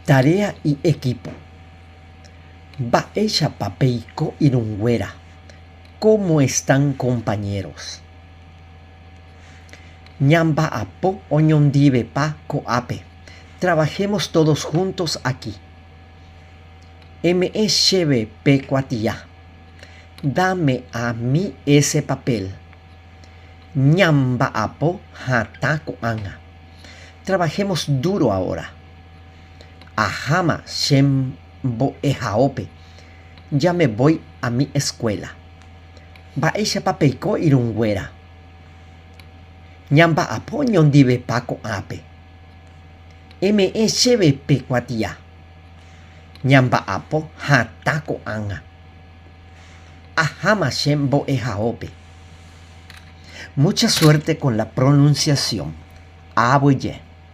Tarea y equipo. Mba'éichapa peiko irũnguéra? Cómo están compañeros? Ñamba'apo oñondivepa ko'ápe. Trabajemos todos juntos aquí. Eme'ẽ chéve pe kuatia. Dame a mí ese papel. Ñamba'apo hatã ko'ág̃a. Trabajemos duro ahora. Aháma che mbo'ehaópe. Ya me voy a mi escuela. Mba'éichapa peiko irũnguéra? Ñamba'apo oñondivepa ko'ápe. Eme'ẽ chéve pe kuatia. Ñamba'apo hatã ko'ág̃a. Aháma che mbo'ehaópe. Mucha suerte con la pronunciación. Aguyje.